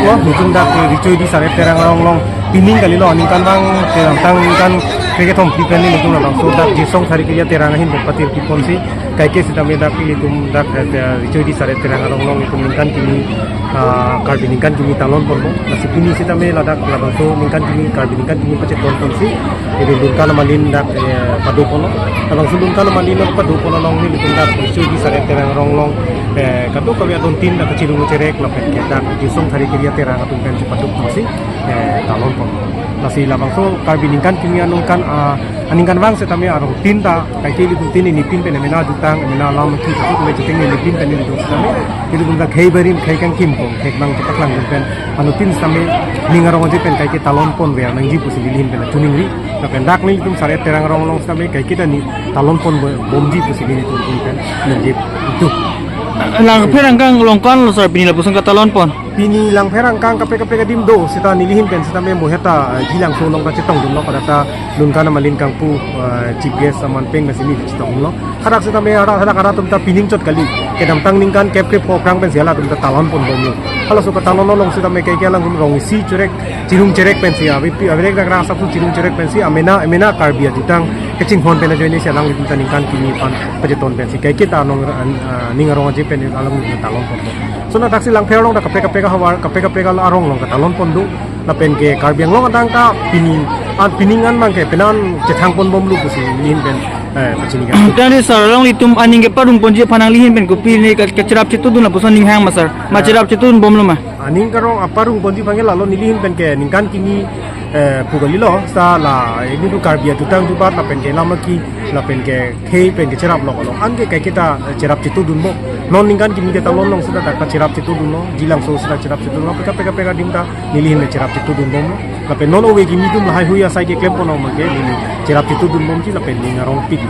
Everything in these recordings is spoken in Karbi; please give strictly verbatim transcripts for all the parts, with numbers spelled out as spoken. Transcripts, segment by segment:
Lo, nelitum dak, eh, Richoi Di Saret Terang arong along pining kalilo, aningkanvang, eh, tang ningkan krekethom pen nelitum labangso dak Jirsong Sari Kiri Terang ahin pen patir piponsi, kaike sitame dak nelitum dak, eh, Richoi Di Saret Terang arong along nelitum ningkan kimi, ah, Karbi ningkan kimi talon ponpo. Lasi pini sitame ladak labangso ningkan kimi, Karbi ningkan kimi pachetong ponsi, iri Lungkan Amalin dak, eh, pado ponlo. Labangso Lungkan Amalin dak pado pon along nelitum dak Richoi Di Saret Terang arong along, eh, kadokave adon tin dak kachirung cherek lapen ke dak Jirsong Sari Kiri Terang atum pen chepaduk ponsi, eh, talon pon. Lasi labangso Karbi ningkan kimi aningkan, ah, aningkanvang sitame arong tin ta kaike ilitum tin ini pin pen emena jutang, emena alam ki tu kule chiteng ini pin pen ilitum sitame, ilitum ta khei barim khei kangkim pon, khei bang chepaklang pen, anuttin sitame ning arong aje pen kaike talon ponver nangji pusi nelihin pen choningri. Lapen dak nelitum Saret Terang arong along sitame kaike ta ne talon pon bo-, bomji pusi nelitum pin pen nangji itu. Langpher angkang along ko-an lo sir, pini lapuson katalon pon? Pini langpher angkang kaprek kaprek adim do, sita nelihin pen sitame mo heta, eh, Jilangso along ta chetongdunlo, pada ta Lungkan Amalin kangpu, eh, chief guest aman pen masi ne chetonglo. Hadak sitame, hadak, hadak, hadak atum ta pining chot kali. Kedamtang ningkan kep kep pho aphrang pensi halatum ta talon pon bomlo. Halaso katalon along sitame kaike alangtum rong isi cherek, chirung cherek pensi, ave pi, ave rek rak rak asap su chirung cherek pensi, amena, amena Karbi ajutang kachinghon pen ajoine si alanglitum ta ningkan kimi aphan pacheton pensi kaike ta anong, ah, ning arong aje pen alanglitum ta talon ponpo. Lason athaksi langpher along ta kaprek kaprek ahavar, kaprek kaprek arong along katalon pon do. Lapen ke Karbi Anglong adang ta pini, an pining an mang ke penan chethang pon bomlo pusi nelihin pen, eh, pachini kan. Tangte sir, alanglitum aning keparong ponji aphan nanglihin pen kopine ka, kacherap chetudun lapuson aning hang ma sir? Ma, ah, cherap chetudun bomlo ma? Aning karong aparong ponji aphan ke lalo nelihin pen ke ningkan kimi, eh, pu kalilo, sala ilitum Karbi ajutang jubat lapen ke lam aki lapen ke khei pen ke cherap lo along. Anke kaike ta, eh, cherap chetudunpo. Non ningkan kimi ke talon along sita ta kacherap chetudunlo. Jilangso sita cherap chetudunlo. Kaprek kaprek adim ta nelihin pen cherap chetudun bomlo. Lapen non ove kimi atum lahai hui asai keklem pon along ke neli cherap chetudun bomji lapen ning arong pik.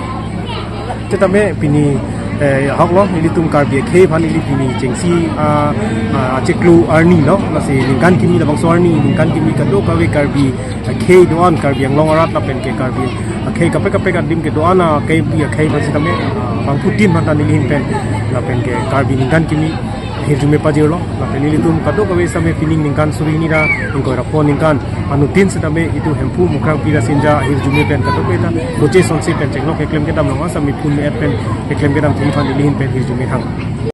Sitame pini, eh, ahok lo, ilitum Karbi akhei aphan ili pini chengsi, ah, ah, achiklo arni lo, lasi ningkan kimi labangso arni, ningkan kimi kadokave Karbi akhei do-an, Karbi Anglong arat lapen ke Karbi akhei kaprek kaprek adim kedo-an, ah, Karbi akhei aphan sitame, ah, bangphutin aphan ta nelihin pen, lapen ke Karbi ningkan kimi ahirjume pajirlo, lapen ilitum kadokave sitame pining ningkan suri hini ra ingkoi ra pho ningkan anuttin sitame itum Hemphu Mukrang Pira Sinja ahirjume pen kadokave ta boche sonsi pen chenglok keklem kedam along sitame phun me-et pen keklem kedam thengpi aphan nelihin pen hirjume hang.